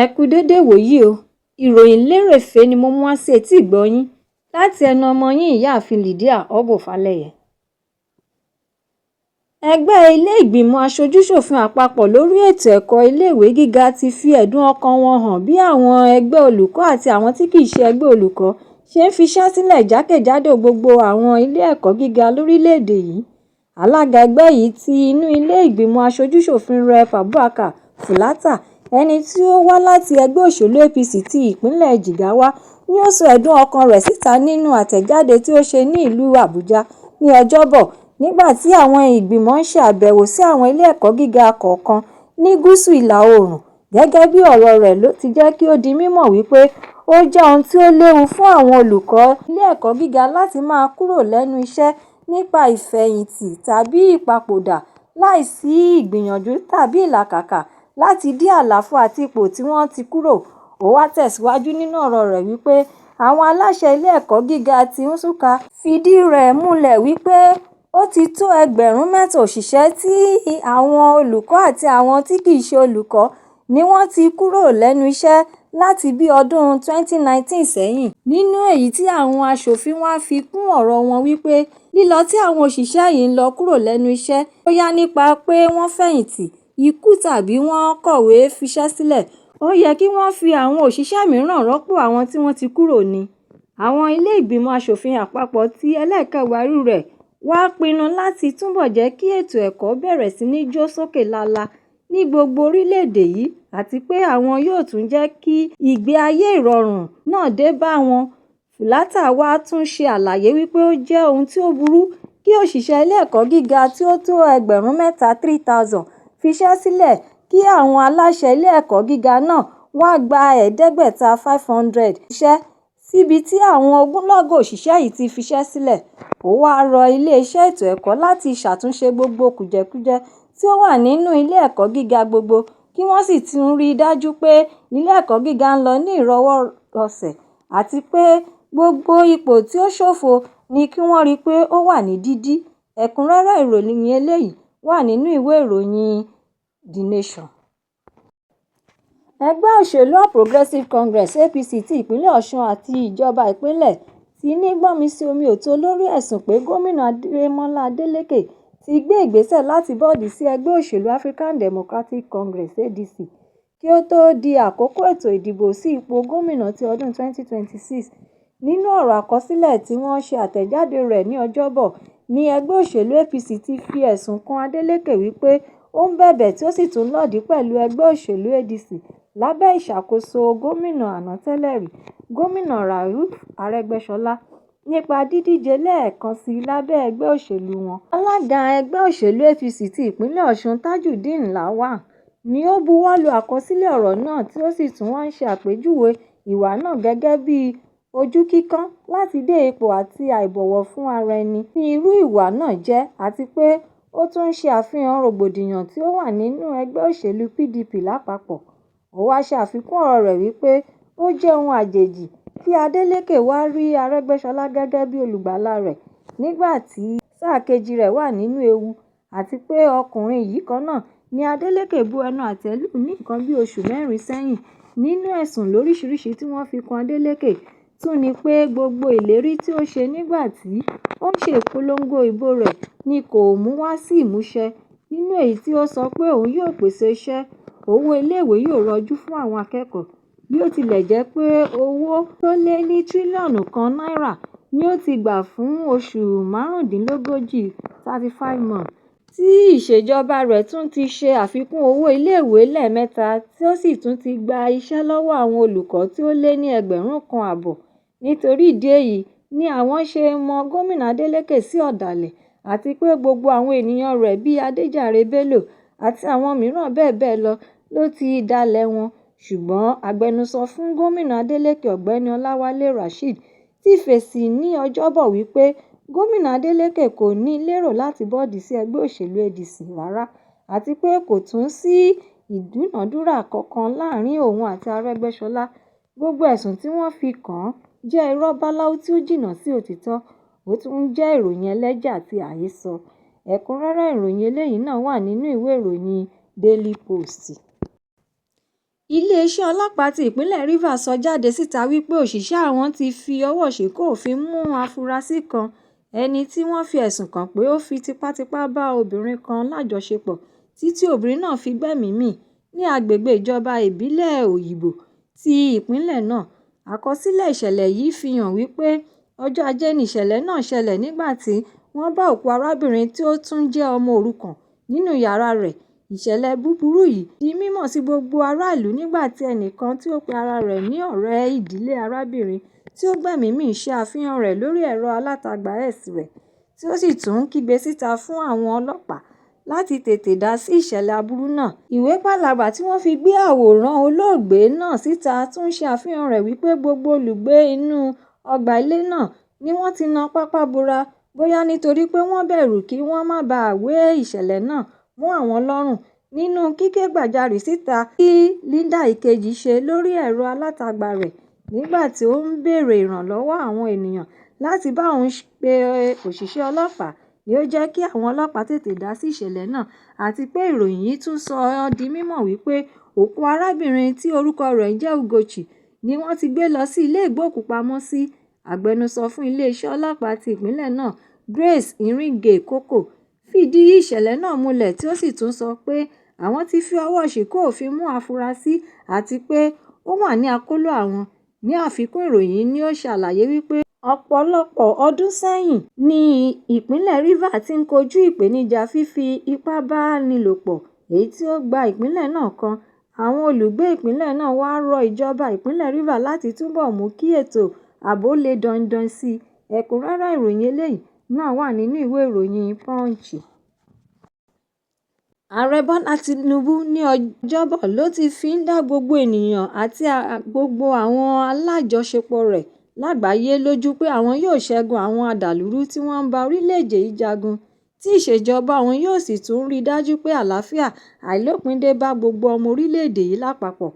Ẹ kú dédé ìwòyí o. Ìròyìn lérèfé ni mo mú wá sí etí ìgbọ́ yín láti ẹnu ọmọ yín, Ìyáàfin Lydia Obbo Falẹyẹ. Ẹgbẹ́ ilé-ìgbìmọ̀ aṣojú-ṣòfin àpapọ̀ lórí ètò ẹ̀kọ́ iléèwé gíga ti fi ẹ̀dùn ọkàn wọn hàn bí àwọn ẹgbẹ́ olùkọ́ àti àwọn tí kì í ṣe ẹgbẹ́ olùkọ́ ṣe ń fiṣẹ́ sílẹ̀ jákèjádò gbogbo àwọn ilé-ẹ̀kọ́ gíga lórílẹ̀-èdè yìí. Alága ẹgbẹ́ yìí ti inú ilé ìgbìmọ̀ aṣojú-ṣòfin, Rep. Abubakar Fulata, ẹni tí ó wá láti ẹgbẹ́ òṣèlú APC ti ìpínlẹ̀ Jigawa, ni ó sọ ẹ̀dùn ọkàn rẹ̀ síta nínú àtẹ̀jáde tí ó ṣe ní ìlú Àbújá ní Ọjọ́bọ̀, nígbà tí àwọn ìgbìmọ̀ ń ṣe àbẹ̀wò sí àwọn ilé-ẹ̀kọ́ gíga kọ̀ọ̀kan ní gúúsù ìlà-oòrùn. Gẹ́gẹ́ bí ọ̀rọ̀ rẹ̀ ti jẹ́ kí ó di mímọ̀ wípé ó jẹ́ ohun tí ó léwu fún àwọn olùkọ́ ilé-ẹ̀kọ́ gíga láti máa kúrò lẹ́nu iṣẹ́ nípa ìfẹ̀yìntì tàbí ìpapòdà láì sí ìgbìyànjú tàbí ìlàkàkà láti dí àlàfo àti ipò tí wọ́n ti kúrò. Ó wá tẹ̀síwájú nínú ọ̀rọ̀ rẹ̀ wípé àwọn aláṣẹ ilé-ẹ̀kọ́ gíga ti Nsukka fìdí rẹ̀ múlẹ̀ wípé ó ti tó ẹgbẹ̀rún 3 òṣìṣẹ́ tí àwọn olùkọ́ àti àwọn tí kì í ṣe olùkọ́ ni wọ́n ti kúrò lẹ́nu iṣẹ́ láti bí ọdún 2019 sẹ́yìn. Nínú èyí tí àwọn aṣòfin wá fi kún ọ̀rọ̀ wọn wípé lílọ tí àwọn òṣìṣẹ́ yìí ń lọ kúrò lẹ́nu iṣẹ́, bóyá nípa pé wọ́n fẹ̀yìntì, ikú tàbí wọ́n kọ̀wé fiṣẹ́ sílẹ̀, ó yẹ kí wọ́n fi àwọn òṣìṣẹ́ mìíràn rọ́pò àwọn tí wọ́n ti kúrò ní. Àwọn ilé ìgbìmọ̀ aṣòfin àpapọ̀ tí ẹlẹ́ẹ̀kẹwàá irú rẹ̀ wá pinnu láti túbọ̀ jẹ́ kí ètò ẹ̀kọ́ bẹ̀rẹ̀ sí ní jó sókè lálá ní gbogbo orílẹ̀-èdè yìí, àti pé àwọn yóò tún jẹ́ kí ìgbé ayé ìrọ̀rùn náà dé bá wọn. Fulata wá tún ṣe àlàyé wípé ó jẹ́ ohun tí ó burú kí òṣìṣẹ́ ilé-ẹ̀kọ́ gíga tí ó tó ẹgbẹ̀rún 3, 3,000 fiṣẹ́ sílẹ̀ kí àwọn aláṣẹ ilé-ẹ̀kọ́ gíga náà wá gba 500, 500 òṣìṣẹ́ síbi tí àwọn ogunlọ́gọ̀ òṣìṣẹ́ yìí ti fiṣẹ́ sílẹ̀. Ó wáá rọ iléeṣẹ́ ètò ẹ̀kọ́ láti ṣàtúnṣe gbogbo kùdìẹ̀kudiẹ tí ó wà nínú ilé-ẹ̀kọ́ gíga gbogbo, kí wọ́n sì tún rí i dájú pé ilé-ẹ̀kọ́ gíga ń lọ ní ìrọwọ́-rọsẹ̀, àti pé gbogbo ipò tí ó ṣófo ní kí wọ́n rí pé ó wà ní dídí. Ẹ̀kúnrẹ́rẹ́ ìròyìn eléyìí wà nínú ìwé ìròyìn The Nation. Ẹgbẹ́ òṣèlú All Progressives Congress (APC) ti ìpínlẹ̀ Ọ̀ṣun àti ìjọba ìpínlẹ̀ ti ní gbọ́nmi-sí-omi-ò-tó lórí ẹ̀sùn pé gómìnà Adémọ́lá Adélékè ti gbé ìgbésẹ̀ láti bọ́ọ̀dì sí ẹgbẹ́ òṣèlú African Democratic Congress (ADC) kí ó tó di àkókò ètò ìdìbò sí ipò gómìnà ti ọdún 2026. Nínú ọ̀rọ̀ àkọsílẹ̀ tí wọ́n ṣe àtẹ̀jáde rẹ̀ ní Ọjọ́bọ̀ ní ẹgbẹ́ òṣèlú APC ti fi ẹ̀sùn kan Adeleke wípé ó ń bẹ̀bẹ̀ tí ó sì tún lòdì pẹ̀lú ẹgbẹ́ òṣèlú ADC lábẹ́ ìṣàkóso gómìnà àná tẹ́lẹ̀rí, Gómìnà Rauf Arẹ́gbẹ́ṣọlá, nípa dídíje lẹ́ẹ̀kan sí lábẹ́ ẹgbẹ́ òṣèlú wọn. Alága ẹgbẹ́ òṣèlú APC ti ìpínlẹ̀ Ọ̀ṣun, Tajudeen Lawan, ni ó buwọ́lu àkọsílẹ̀ ọ̀rọ̀ náà tí ó sì tún wá ṣe àpèjúwe ìwà náà gẹ́gẹ́ bí ojú kíkán láti dé ipò àti àìbọ̀wọ̀ fún ara ẹni ní irú ìwà náà jẹ́, àti pé ó tún ń ṣe àfihàn rògbòdìyàn tí ó wà nínú ẹgbẹ́ òṣèlú PDP lápapọ̀. Ó wáá ṣe àfikún ọ̀rọ̀ rẹ̀ wípé ó jẹ́ ohun àjèjì kí Adeleke wáá rí Arẹ́gbẹ́ṣọlá gẹ́gẹ́ bí olùgbàlà rẹ̀ nígbà tí sáà kejì rẹ̀ wà nínú ewu, àti pé ọkùnrin yìí kan náà ni Adeleke bu ẹnu àtẹ́ lù ní nǹkan bíi oṣù mẹ́rin sẹ́yìn. Nínú ẹ̀sùn lóríṣiríṣi tí wọ́n fi kan Adeleke tún ni pé gbogbo ìlérí tí ó ṣe nígbà tí ó ń ṣe ìpolongo ìbò rẹ̀ ni kò mú wá sí ìmúṣẹ, nínú èyí tí ó sọ pé òun yóò pèsè iṣẹ́, owó iléèwé yóò rọjú fún àwọn akẹ́kọ̀ọ́, bí ó tilẹ̀ jẹ́ pé owó tó lé ní tírílíọ̀nù kan náírà ni ó ti gbà fún oṣù márùndínlógójì 35 months tí ìṣèjọba rẹ̀ tún ti ṣe àfikún owó iléèwé lẹ́ẹ̀mẹ́ta tí ó sì tún ti gba iṣẹ́ lọ́wọ́ àwọn olùkọ́ tí ó lé ní ẹgbẹ̀rún 1.5. Nítorí ìdí èyí ni àwọn ṣe mọ gómìnà Adeleke sí ọ̀dàlẹ̀, àti pé gbogbo àwọn èèyàn rẹ̀ bíi Adéjàre Bello àti àwọn mìíràn bẹ́ẹ̀ bẹ́ẹ̀ lọ ló ti dalẹ̀ wọn. Ṣùgbọ́n agbẹnusọ fún gómìnà Adeleke, Ọ̀gbẹ́ni Ọláwálé Rasheed, ti fèsì ní Ọjọ́bọ̀ wípé gómìnà Adeleke kò ní lérò láti bọ́ọ̀dì sí ẹgbẹ́ òṣèlú ADC rárá, àti pé kò tún sí ìdúnàádúrà kankan láàrin òun àti Arẹ́gbẹ́ṣọlá. Gbogbo ẹ̀sùn tí wọ́n fi kàn án jẹ́ irọ́ báláú tí ó jìnnà sí òtítọ́, ó tún jẹ́ ìròyìn ẹlẹ́jẹ̀ àti àhesọ. Ẹ̀kúnrẹ́rẹ́ ìròyìn eléyìí náà wà nínú ìwé ìròyìn Daily Post. Iléeṣẹ́ ọlọ́pàá ti ìpínlẹ̀ Rivers sọ jáde síta wípé òṣìṣẹ́ àwọn ti fi ọwọ́ ṣìnkún òfin mú afurasí kan, ẹni tí wọ́n fi ẹ̀sùn kàn pé ó fi tipátipá bá obìnrin kan lájọṣepọ̀ títí obìnrin náà fi gbẹ́mìí mì ní agbègbè ìjọba ìbílẹ̀ Oyigbo ti ìpínlẹ̀ náà. Àkọsílẹ̀ ìṣẹ̀lẹ̀ yìí fi hàn wípé ọjọ́ Ajé ni ìṣẹ̀lẹ̀ náà ṣẹlẹ̀ nígbà tí wọ́n bá òkú arábìnrin tí ó tún jẹ́ ọmọ òrukàn nínú yàrá rẹ̀. Ìṣẹ̀lẹ̀ búburú yìí di mímọ̀ sí gbogbo aráàlú nígbà tí ẹnìkan tí ó pe ara rẹ̀ ní ọ̀rẹ́ ìdílé arábìnrin tí ó gbẹ́mìí mì ṣe àfihàn rẹ̀ lórí ẹ̀rọ alátagbà X rẹ̀, tí ó sì tún kígbe síta fún àwọn ọlọ́pàá láti tètè dá sí ìṣẹ̀lẹ̀ aburú náà. Ìwé pàlàbà tí wọ́n fi gbé àwòrán olóògbé náà síta tún ṣe àfihàn rẹ̀ wípé gbogbo olùgbé inú ọgbà ilé náà ni wọ́n ti na pápá bora, bóyá nítorí pé wọ́n bẹ̀rù kí wọ́n má baà wé ìṣẹ̀lẹ̀ náà mọ́ àwọn lọ́rùn. Nínú kíké-gbàjarè síta tí Linda Ìkejì ṣe lórí ẹ̀rọ alátagbà rẹ̀ nígbà tí ó ń béèrè ìrànlọ́wọ́ àwọn ènìyàn láti bá òun pe òṣìṣẹ́ ọlọ́pàá ni ó jẹ́ kí àwọn ọlọ́pàá tètè dá sí ìṣẹ̀lẹ̀ náà, àti pé ìròyìn yìí tún sọ ọ́ di mímọ̀ wípé òkú arábìnrin tí orúkọ rẹ̀ ń jẹ́ Ugochi ni wọ́n ti gbé lọ sí ilé ìgbókùú-pamọ́sí. Agbẹnusọ fún iléeṣẹ́ ọlọ́pàá ti ìpínlẹ̀ náà, Grace Iringe-Koko, fìdí ìṣẹ̀lẹ̀ náà múlẹ̀ tí ó sì tún sọ pé àwọn ti fi ọwọ́ ṣìnkún òfin mú afurasí àti pé ó wà ní àkọlò àwọn. Ní àfikún, ìròyìn ní ó ṣàlàyé wípé ọ̀pọ̀lọpọ̀ ọdún sẹ́yìn ní ìpínlẹ̀ Rivers ti ń kojú ìpèníjà fífi ipá bá ní lòpọ̀ èyí tí ó gba ìpínlẹ̀ náà kan. Àwọn olùgbé ìpínlẹ̀ náà wá rọ ìjọba ìpínlẹ̀ Rivers láti túbọ̀ mú kí ètò ààbò le dandan sí i. Ẹ̀kúnrẹ́rẹ́ ìròyìn eléyìí náà wà nínú ìwé ìròyìn Punch. Ààrẹ Bọ́lá Tinubu ní Ọjọ́bọ̀ ló ti fi ń dá gbogbo ènìyàn àti gbogbo àwọn alájọṣepọ̀ rẹ̀ lágbàáyé lójú pé àwọn yóò ṣẹ́gun àwọn adàlúrú tí wọ́n ń bá orílẹ̀-èdè yìí jagun, tí ìṣèjọba òun yóò sì tún rí i dájú pé àlàáfíà àìlópin dé bá gbogbo ọmọ orílẹ̀-èdè yìí lápapọ̀.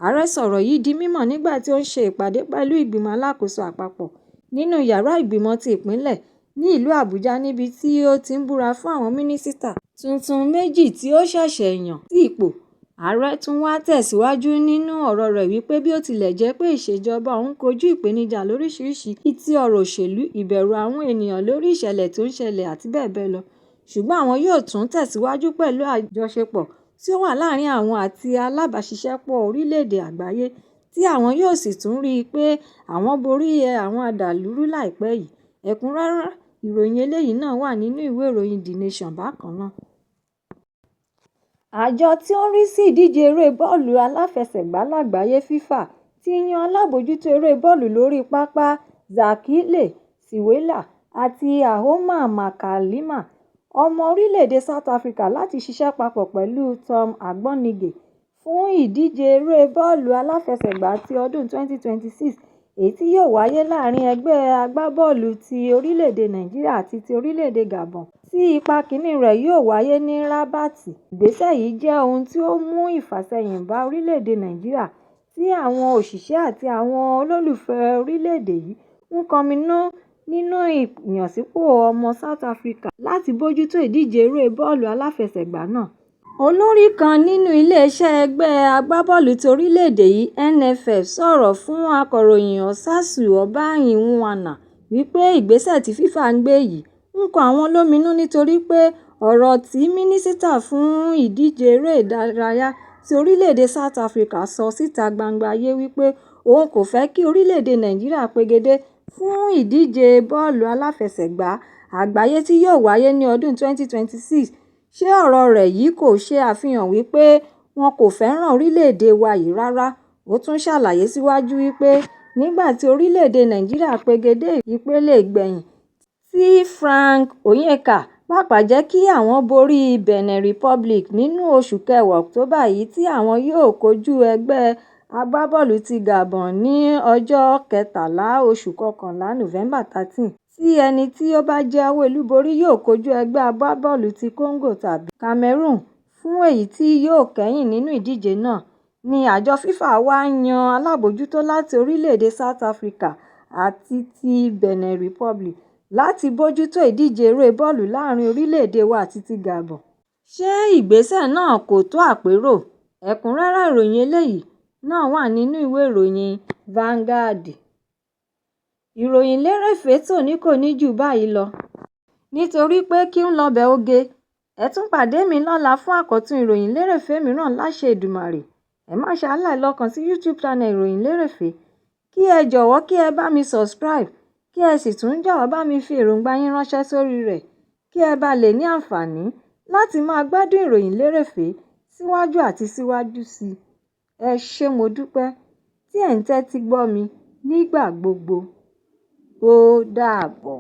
Ààrẹ sọ̀rọ̀ yìí di mímọ̀ nígbà tí ó ń ṣe ìpàdé pẹ̀lú ìgbìmọ̀ alákòóso àpapọ̀ nínú yàrá ìgbìmọ̀ ti ìpínlẹ̀ ní ìlú Àbújá níbi tí ó ti ń búra fún àwọn mínísítà tuntun méjì tí ó ṣẹ̀ṣẹ̀ yàn sí ipò. Ààrẹ tún wá tẹ̀síwájú nínú ọ̀rọ̀ rẹ̀ wípé bí ó tilẹ̀ jẹ́ pé ìṣèjọba òun kojú ìpèníjà lóríṣiríṣi bíi ti ọ̀rọ̀ òṣèlú, ìbẹ̀rù àwọn ènìyàn lórí ìṣẹ̀lẹ̀ tó ń ṣẹlẹ̀ àti bẹ́ẹ̀ bẹ́ẹ̀ lọ, ṣùgbọ́n àwọn yóò tún tẹ̀síwájú pẹ̀lú àjọṣepọ̀ tí ó wà láàrin àwọn àti alábàáṣiṣẹ́pọ̀ orílẹ̀-èdè àgbáyé, tí àwọn yóò sì tún rí i pé àwọn borí àwọn adàlúrú láìpẹ́ yìí. Ẹ̀kúnrẹ́rẹ́ ìròyìn eléyìí náà wà nínú ìwé ìròyìn The Nation bákan náà. Àjọ tí ó ń rí sí ìdíje eré bọ́ọ̀lù aláfẹsẹ̀gbá lágbàáyé FIFA ti yan alábòójútó eré bọ́ọ̀lù lórí pápá Sakhile Siwela àti Auma Mckalima, ọmọ orílẹ̀-èdè South Africa láti ṣiṣẹ́ papọ̀ pẹ̀lú Tom Agbonlahor fún ìdíje eré bọ́ọ̀lù aláfẹsẹ̀gbá ti ọdún 2026 èyí tí yóò wáyé láàrin ẹgbẹ́ agbábọ́ọ̀lù ti orílẹ̀-èdè Nàìjíríà àti ti orílẹ̀-èdè Gabon tí ipa kìíní rẹ̀ yóò wáyé ní Rabat. Ìgbésẹ̀ yìí jẹ́ ohun tí ó mú ìfàsẹ́yìn bá orílẹ̀-èdè Nàìjíríà tí àwọn òṣìṣẹ́ àti àwọn olólùfẹ́ orílẹ̀-èdè yìí ń kọminú nínú ìyànsípò ọmọ South Africa láti bójútó ìdíje eré bọ́ọ̀lù aláfẹsẹ̀gbá náà. Olórí kan nínú iléeṣẹ́ ẹgbẹ́ agbábọ́ọ̀lù ti orílẹ̀-èdè yìí NFF sọ̀rọ̀ fún akọ̀ròyìn Ọ̀ṣàsù Ọbáìhùnwánà wípé ìgbésẹ̀ tí FIFA ń gbé yìí ń kọ àwọn lóminú nítorí pé ọ̀rọ̀ tí mínísítà fún ìdíje eré ìdárayá ti orílẹ̀-èdè South Africa sọ síta gbangba ayé wípé òun kò fẹ́ kí orílẹ̀-èdè Nàìjíríà pegedé fún ìdíje bọ́ọ̀lù aláfẹsẹ̀gbá àgbáyé tí yóò wáyé ní ọdún 2026. Ṣé ọ̀rọ̀ rẹ̀ yìí kò ṣe àfihàn wípé wọn kò fẹ́ràn orílẹ̀-èdè wa yìí rárá? Ó tún ṣàlàyé síwájú wípé nígbà tí orílẹ̀-èdè Nàìjíríà pegedé ìpele ìgbẹ̀yìn tí Frank Onyeka pàpà jẹ́ kí àwọn borí Benin Republic nínú oṣù kẹwàá October yìí tí àwọn yóò kojú ẹgbẹ́ agbábọ́ọ̀lù ti Gabon ní ọjọ́ kẹtàlá oṣù kọkànlá November 13, tí ẹni tí ó bá jáwé olúborí yóò kojú ẹgbẹ́ agbábọ́ọ̀lù ti Congo tàbí Cameroon fún èyí tí yóò kẹ́yìn nínú ìdíje náà, ní àjọ FIFA wá yan alábòójútó láti orílẹ̀-èdè South Africa àti ti Benin Republic láti bójútó ìdíje eré bọ́ọ̀lù láàrin orílẹ̀-èdè wa àti ti Gabon. Ṣé ìgbésẹ̀ náà kò tó àpérò? Ẹ̀kúnrẹ́rẹ́ ìròyìn eléyìí náà wà nínú ìwé ìròyìn Vanguard. Ìròyìn lérèfé tòní kò ní jù báyìí lọ, nítorí pé kí ń lọbẹ̀ oge. Ẹ tún pàdé mi lọ́la fún àkọ́tún ìròyìn lérèfé mìíràn láṣẹ Èdùmàrè. Ẹ má ṣaláì lọ kàn sí YouTube channel Ìròyìn Lérèfé, kí ẹ jọ̀wọ́ kí ẹ bá mi subscribe, kí ẹ sì tún jọ̀wọ́ bá mi fi èròǹgbà yín ránṣẹ́ sórí rẹ̀, kí ẹ bá lè ní àǹfààní láti máa gbádùn ìròyìn lérèfé síwájú àti síwájú sí i. Ẹ ṣé, mo dúpẹ́ tí ẹ̀ ń tẹ́tí gbọ́ mi nígbà gbogbo. Ó dàbọ̀.